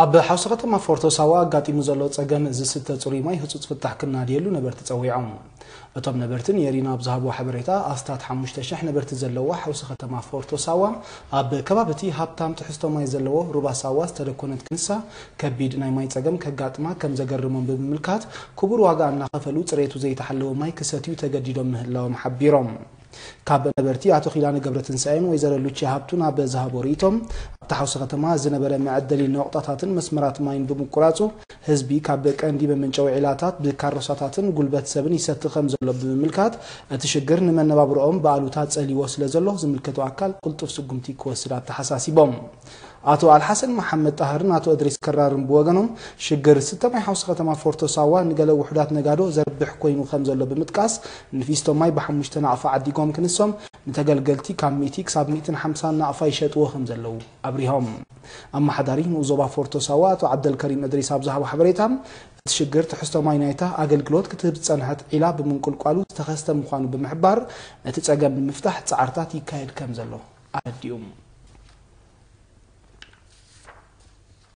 ኣብ ሓውሲ ከተማ ፎርቶ ሳዋ ኣጋጢሙ ዘሎ ጸገም ዝስተ ጽሩይ ማይ ህጹጽ ፍታሕ ክናድየሉ ነበርቲ ጸዊዖም። እቶም ነበርቲ ንኤሪና ኣብ ዝሃብዎ ሓበሬታ፣ ኣስታት ሓሙሽተ ሽሕ ነበርቲ ዘለዋ ሓውሲ ከተማ ፎርቶ ሳዋ፣ ኣብ ከባቢ እቲ ሃብታም ትሕዝቶ ማይ ዘለዎ ሩባ ሳዋ ዝተደኮነት ክንሳ፣ ከቢድ ናይ ማይ ጸገም ከጋጥማ ከም ዘገርሞም ብምምልካት፣ ክቡር ዋጋ እናኸፈሉ ጽሬቱ ዘይተሓለወ ማይ ክሰትዩ ተገዲዶም ምህላዎም ሓቢሮም። ካብ ነበርቲ ኣቶ ኪዳነ ገብረትንሳኤን ወይዘሮ ሉቺ ሃብቱ ናብ ዝሃቦ ርእይቶም፣ ኣብቲ ሓውሲ ከተማ ዝነበረ መዐደሊ ነቑጣታትን መስመራት ማይን ብምቁራጹ፣ ህዝቢ ካብ ቀንዲ መመንጨዊ ዒላታት ብካሮሳታትን ጉልበት ሰብን ይሰቲ ከም ዘሎ ብምምልካት፣ እቲ ሽግር ንመነባብሮኦም ብኣሉታ ጸልይዎ ስለ ዘሎ ዝምልከቶ ኣካል ቅልጡፍ ስጉምቲ ክወስድ ኣተሓሳሲቦም። ኣቶ ኣልሓሰን መሓመድ ጣህርን ኣቶ እድሪስ ከራርን ብወገኖም፣ ሽግር ዝስተ ማይ ሓውሲ ከተማ ፎርቶ ሳዋ ንገለ ውሑዳት ነጋዶ ዘርብሕ ኮይኑ ከም ዘሎ ብምጥቃስ፣ ንፊስቶ ማይ ብሓሙሽተ ናቕፋ ዓዲጎም ክንሶም፣ ንተገልገልቲ ካብ ሚእቲ ክሳብ ሚእትን ሓምሳን ናቕፋ ይሸጥዎ ከም ዘለዉ ኣብሪሆም። ኣመሓዳሪ ንኡስ ዞባ ፎርቶ ሳዋ ኣቶ ዓብደልከሪም እድሪስ ኣብ ዝሃቦ ሓበሬታ፣ እቲ ሽግር ትሕዝቶ ማይ ናይታ ኣገልግሎት ክትህብ ዝጸንሐት ዒላ ብምንቁልቋሉ ዝተኸስተ ምዃኑ ብምሕባር፣ ነቲ ጸገም ንምፍታሕ ጻዕርታት ይካየድ ከም ዘሎ ኣረዲኡ።